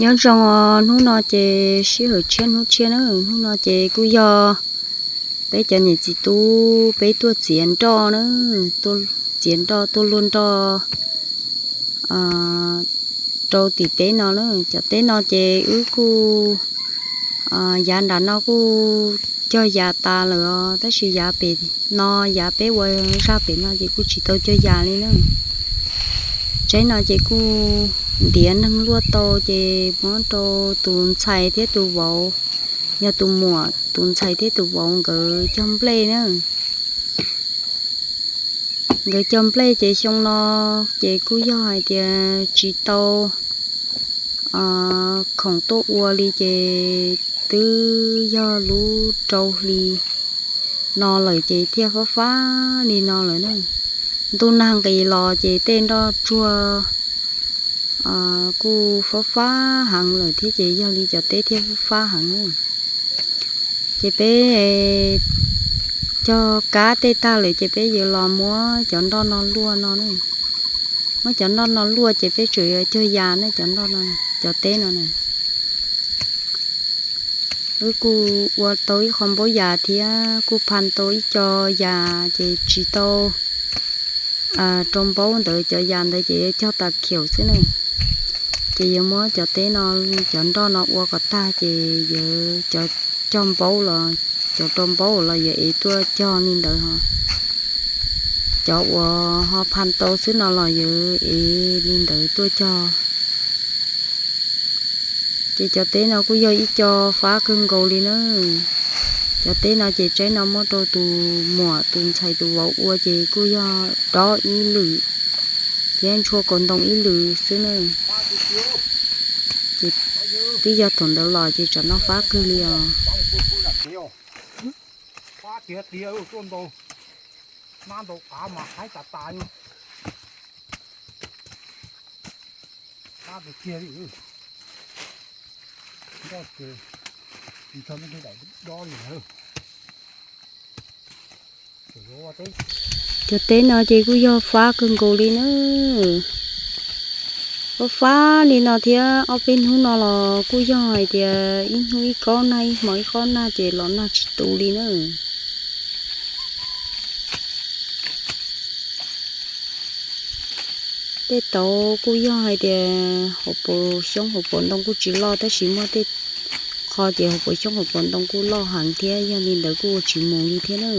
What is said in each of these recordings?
Nyob zoo os, hnub no ces sij hawm tshiab hnub tshiab na, hnub no ces kuj yog peb cov niam txiv tub peb tuaj txiav nroj na, tuaj txiav nroj tuaj luaj nroj rau tim teb no na. Cov teb no ces wb kuj yav nram no kuj cog yas tas lawm os, tab sis yav pem no, yav peb ua zaj pem no ces kuj tsis tau cog yas li na. Tsaib no ces kuj ntiav neeg luaj tau ces muab rau tus ntxhais thiab tus vauv, yog tus muam tus ntxhais thiab tus vauv nkawd cog nplej na. Nkawd cog nplej ces xyoo no ces kuj yog hais tias tsis tau khoom tuaj ua li ces twb yog lub rau hli no lawm ces thiaj fab fab li no lawm na. Ntuj nag nqis los ces tej nroj tsuag kuj fab fab heev lawm thiab ces yog li cov teb thiaj fab fab heev na. Ces peb cog kab tej tag lawm ces peb yuav los muab cov nroj no luaj no na. Muab cov nroj no luaj ces peb tseem yuav cog yas na, cov nroj no, cov teb no na. Wb kuj ua tau ib qho npaub yas thiab kuj phaj tau ib co yas ces tsis tau rau npaub ntawd, cov yas ntawd ces yuav cog tas khiaum xwb na. Ces yuav muab cov teb no, cov nroj no ua kom tag ces yuav cov cog npaub los, cov rau npaub los yuav ev tuaj cog li ntawd ho. Cov uas ho phaj tau xwb no los yuav ev li ntawd tuaj cog. Ces cov teb no kuj yog ib co fab kawg nkaus li na. Cov teb no ces tsaib no muab rau tus muam tus ntxhais tus vauv ua ces kuj yog dob ib lwm thiab ntshua kaus ntoo ib lwm xwb na. Ces twb yog thaum ntawd los ces tsam no fab kawg li os. Cov teb no ces kuj yog fab kawg nkaus li na. Fab fab li no thiab ob peb hnub no los kuj yog hais tias ib hnub ib kob nag, ib hmo ib kob nag ces los nag tsis tu li na. Tej tauv kuj yog hais tias hauv paus xyoob hauv paus ntoo kuj tsis loj tab sis muaj tej qho ces hauv paus xyoob hauv paus ntoo kuj loj heev thiab, yog li ntawd kuj ua tsis mus li thiab na.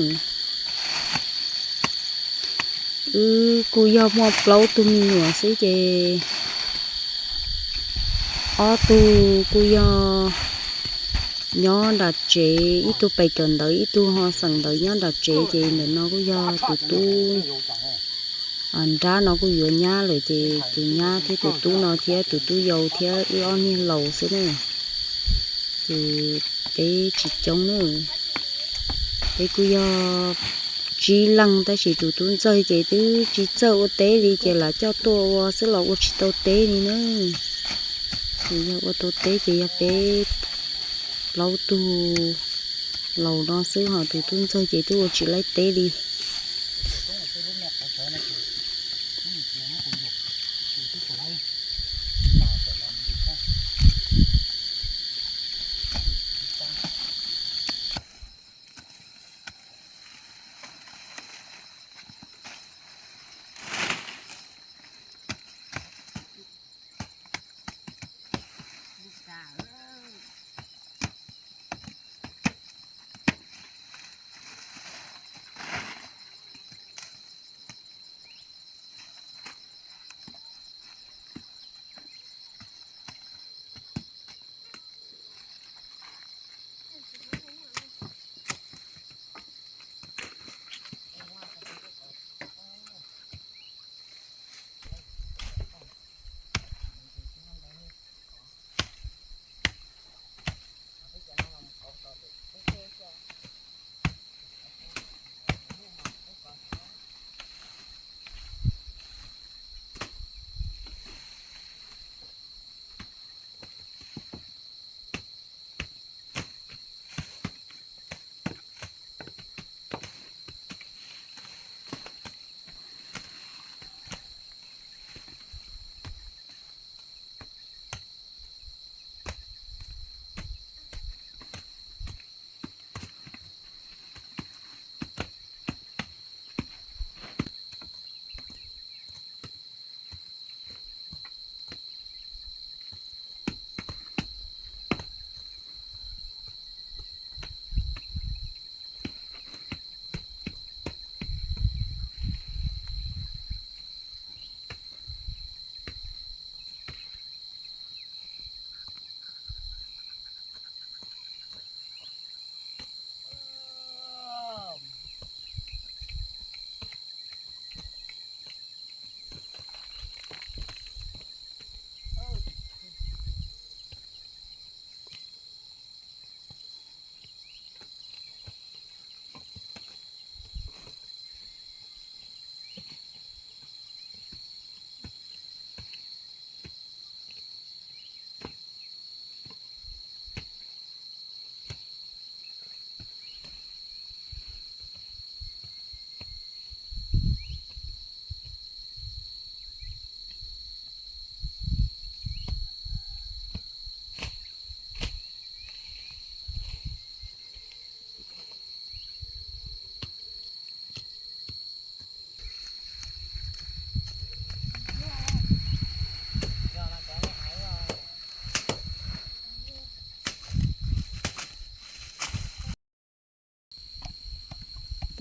Wb kuj yog muaj plaub tug me nyuam xwb ces ob tug kuj yog nyob nram tsev, ib tug pem kawm ntawv, ib tug ho xeem ntawv nyob nram tsev, ces ntawm no kuj yog tus tub nrab no kuj yuav nyab lawm, ces tus nyab thiab tus tub no thiab tus tub yau thiab wb ob niag laus xwb na. Ces peb tsis coob na, peb kuj yog tsib leeg, tab sis tus tub ntxawg ces twb tsis txawj ua teb li ces lam coj tuaj ua xwb los ua tsis tau teb li na. Ces yog ua tau teb ces yog peb plaub tug laus no xwb, ho tus tub ntxawg ces twb ua tsis laib teb li.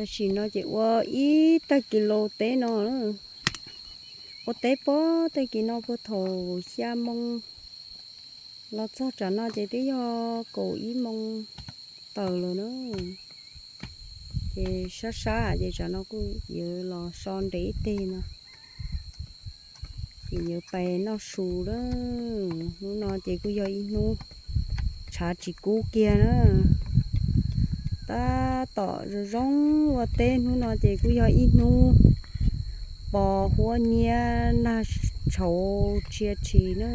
Tam sim no ces ua ib tag kis los teb no, ua teb puag tag kis no puag thaum xya moo los txog tsam no ces twb yog kaum ib moo tawm lawm na. Ces sab sab ces tsam no kuj yuav los so nres ib teg no, ces yuav pais noj su lawm. Hnub no ces kuj yog ib hnub tshav tsis kub kiag na. Tab tom zoo zoo ua teb hnub no ces kuj yog ib hnub pos huab nyiab nag tshauv tsia tshis na.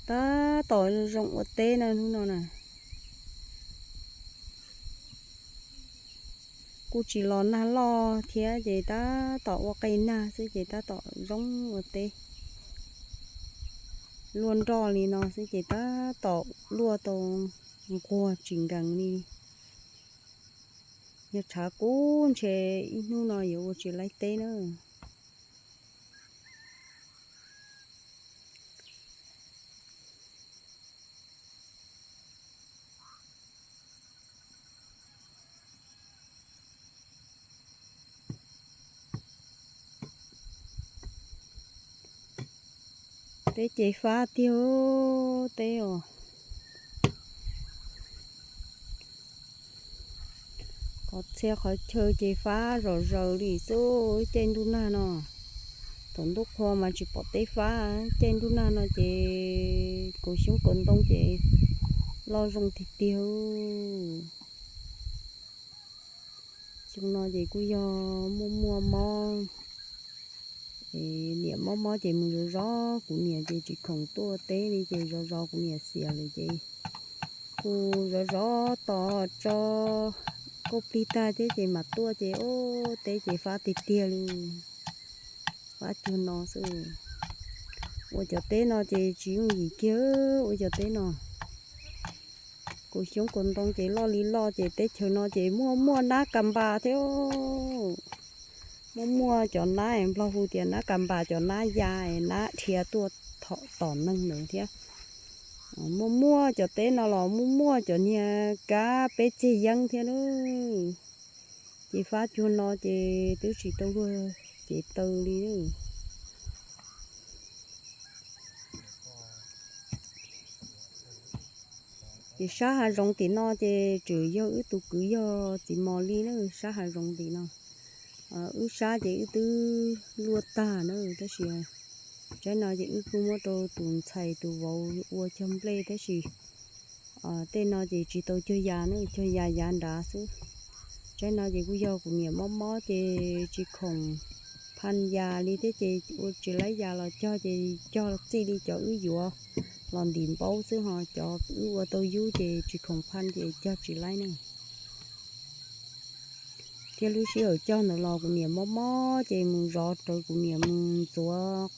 Tab tom zoo zoo ua teb na hnub no na. Kuj tsis los nag loj thiab ces tab tom ua qe nag xwb ces tab tom zoo ua teb. Luaj nroj li no xwb ces tab tom luaj tau nquag tsis nkees li. Yog tshav kub ntshe ib hnub no yuav ua tsis laib teb na. Teb ces fab tiag teb os. Qhov txhia qhov chaw ces fab zom zaws li xwb ib caij ntuj nag no. Thaum ntuj qhua mas tsis pom teb fab, caij ntuj nag no ces kaus xyoob kaus ntoo ces loj zoo tiag tiag. Xyoo no ces kuj yog muaj muaj mob, niam mob mob ces mus zov zov kuv niam ces tsis khoom tuaj teb li ces zov zov kuv niam xiam lawm ces kuv zov zov tos tso kauj plig tag thiab ces mam tuaj ces ub teb ces fab tiag tiag li. Fab cuag no xwb. Ua cov teb no ces tsis yooj yim kiag ua cov teb no. Kaus xyoob kaus ntoo ces loj li loj ces teb chaws no ces muaj muaj nab kas npas thiab. Muaj muaj cov nab Nplog hu tias nab kas npas, cov nab ya, nab dhia tuaj tom neeg ntawd thiab. Muaj muaj cov teb no los muaj muaj cov niag kab peb txeg yeeb thiab na. Ces fab cuag no ces twb tsis tau luag cev taw li. Ces sab hav zoov tim no ces tseem yog wb tus kwv yog txiv Mos Lis na, sab hav zoov tim no. Wb sab ces wb twb luaj tag na, tab sis tsaib no ces wb kuj muab rau tus ntxhais tus vauv ua cog nplej tab sis tej no ces tsis tau cog yas na, cog yas yav nrad xwb. Tsaib no ces kuj yog kuv niam mob mob ces tsis khoom phaj yas li thiab ces ua tsis laib yas los cog ces cog txij li cov wb yuav los ntim npaub xwb ho cov wb ua tau yub ces tsis khoom phaj ces cog tsis laib ne. Thiab lub sij hawm cog ntawd los kuv niam mob mob ces mus zov rawv, kuv niam mus ntxuav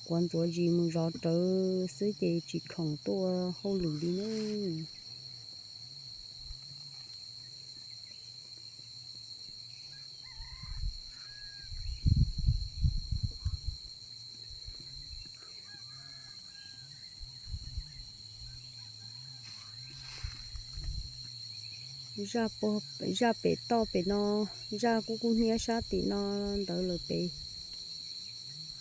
quav ntxuav zis mus zov rawv xwb ces tsis khoom tuaj hauj lwm li na. Zaj pem toj pem no, zaj kuj kub hnyiab sab tim no ntawd lawm pem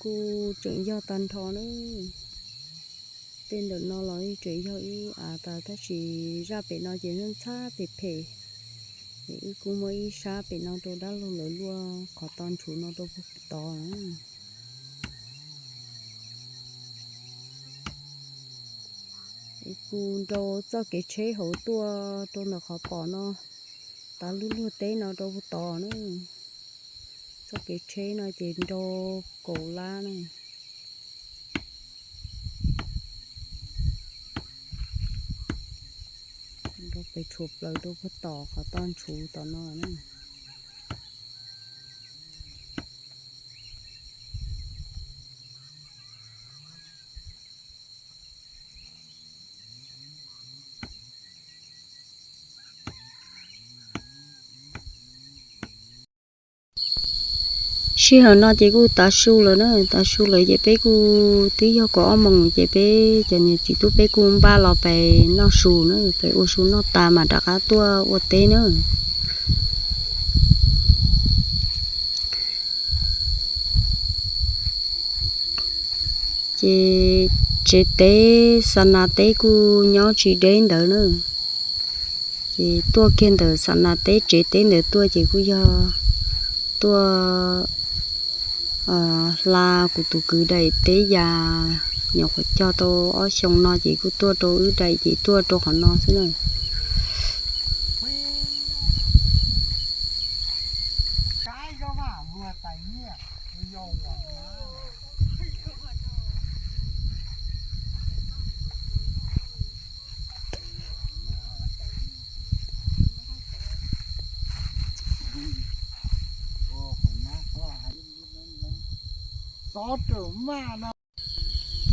kuj tseem yog tag nrho na. Tej ntawm no los tseem yog ib av tas tab sis zaj pem no ces ntxhab phem phem. Es wb kuj muab ib sab pem no rau dab laug lawv luaj qhov to ntshuv no rau puag tod. Wb kuj nrau txoj kev tsheb hauv tuaj rau ntawm qhov pom no, tav lub luag teb no rau puag tod na. Txoj kev tsheb no ces nrau kaum lab na. Nrau pes tshuam plaws rau puag tom qhov to ntshuv tom no na. Sij hawm no ces kuj tav su lawm na, tav su lawm ces peb kuj twb yog kaum ob moos ces peb cov niam txiv tub peb kuj npaj los pem noj su na, pem ua su noj tas mas rov qab tuaj ua teb na. Ces tsev teb xa nas teb kuj nyob tsis deb ntawd na. Ces tuaj kiag ntawm xa nas teb tsev teb ntawd tuaj ces kuj yog tuaj hla kuv tus kwv daim teb yas, nyuam qhuav cog tau ob xyoo no ces kuj tuaj rau wb daim ces tuaj rau qhov no xwb na.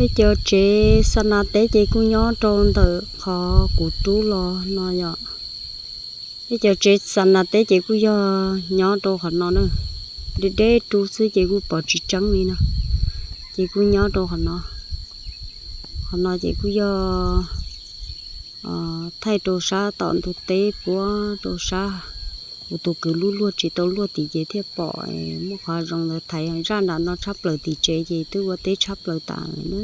Peb cov tsev xa nas teb ces kuj nyob rau ntawm qhov kuv rub los no yom. Peb cov tsev xa nas teb ces kuj yog nyob rau qhov no na, deb deb rub xwb ces kuj pom tsis tseeb li no, ces kuj nyob rau qhov no. Qhov no ces kuj yog thaij rau sab tom ntug teb puab rau sab, kuv tus kwv lub luag tsis tau luaj tid ces thiaj pom, muaj qhov zoo ntawd thaiv zaj nram no tshaj plaws tim tsev ces twb ua teb tshaj plaws tas lawm na.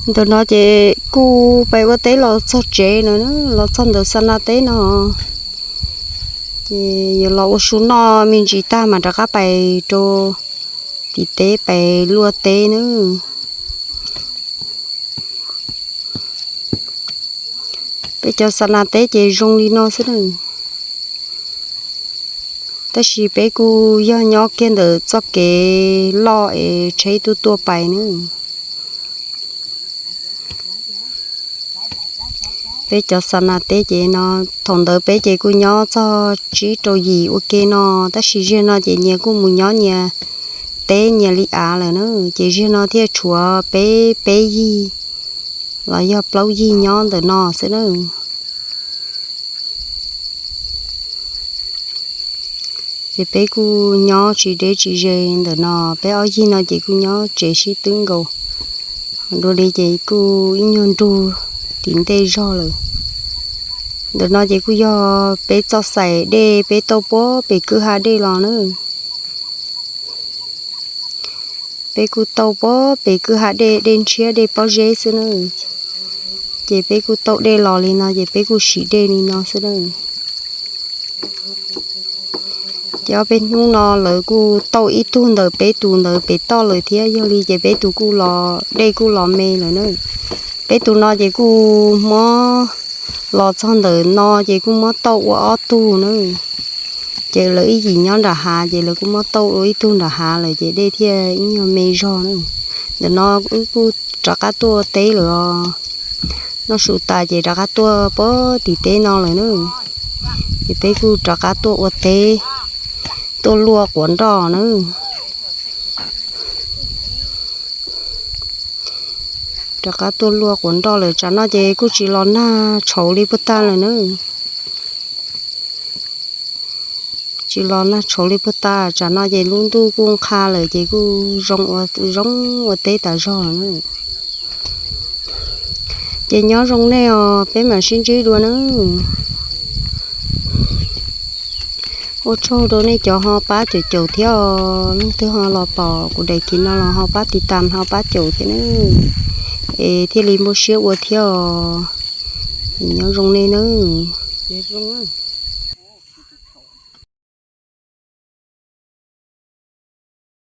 Ntawm no ces kuj pais ua teb los txog tsev no, los txog ntawm xa nas teb no, ces yuav los ua su noj me ntsis tag mas rov qab pais rau tim teb pais luaj teb na. Peb cov xa nas teb ces zoo li no xwb na. Tab sis peb kuj yog nyob kiag ntawm txoj kev loj es tsheb tuaj tuaj pais na. Peb cov xa nas teb ces no, thaum ntawd peb ces kuj nyob txog tsib rau yim ua ke no, tab sis ziag no ces nyias kuj mus nyob nyias teb nyias li av lawm na, ces ziag no thiaj tshuav peb peb yig los yog plaub yig nyob ntawm no xwb na. Ces peb kuj nyob tsis deb tsis ze ntawm no, peb ob yig no ces kuj nyob tsev sib twb nkaus. Dua li ces kuj ib nyuag nrug tim ntej zog lawm. Ntawm no ces kuj yog peb txoj xaim dej peb tauj puag pem kwj ha dej los na. Peb kuj tauj puag pem kwj ha dej, dej ntshiab dej pob zeb xwb na. Ces peb kuj tauj dej los li no ces peb kuj siv dej li no xwb na. Ces ob peb hnub no lawv kuj tauj ib tug ntawm peb tus ntawd pem toj lawm thiab, yog li ces peb tus kuj los, dej kuj los me lawm na. Peb tus no ces kuj muab los txog ntawm no ces kuj muab tauj ua ob tug na. Ces lawv ib yim nyob nram hav ces lawv kuj muab tauj ua ib tug nram hav lawm ces dej thiaj ib nyuag me zog na. Ntawm no wb kuj rov qab tuaj teb lawm os. Noj su tas ces rov qab tuaj puag tim teb no lawm na. Ces peb kuj rov qab tuaj ua teb, tuaj luaj quav nroj na. Rov qab tuaj luaj quav nroj lawm, tsam no ces kuj tsis los nag tshauv li puag ta lawm na. Tsis los nag tshauv li puag ta, tsam no ces lub ntuj kuj nqha lawm ces kuj zoo ua, zoo ua teb tas zog na. Ces nyob zoo nej os, peb mam sib ntsib dua na. Ua tsaug rau nej cov ho pab caum caum thiab os, leej twg ho los pom kuv daim kis no los ho pab tiv tam ho pab caum thiab na, es thiaj li muaj siab ua thiab os. Nyob zoo nej nawb.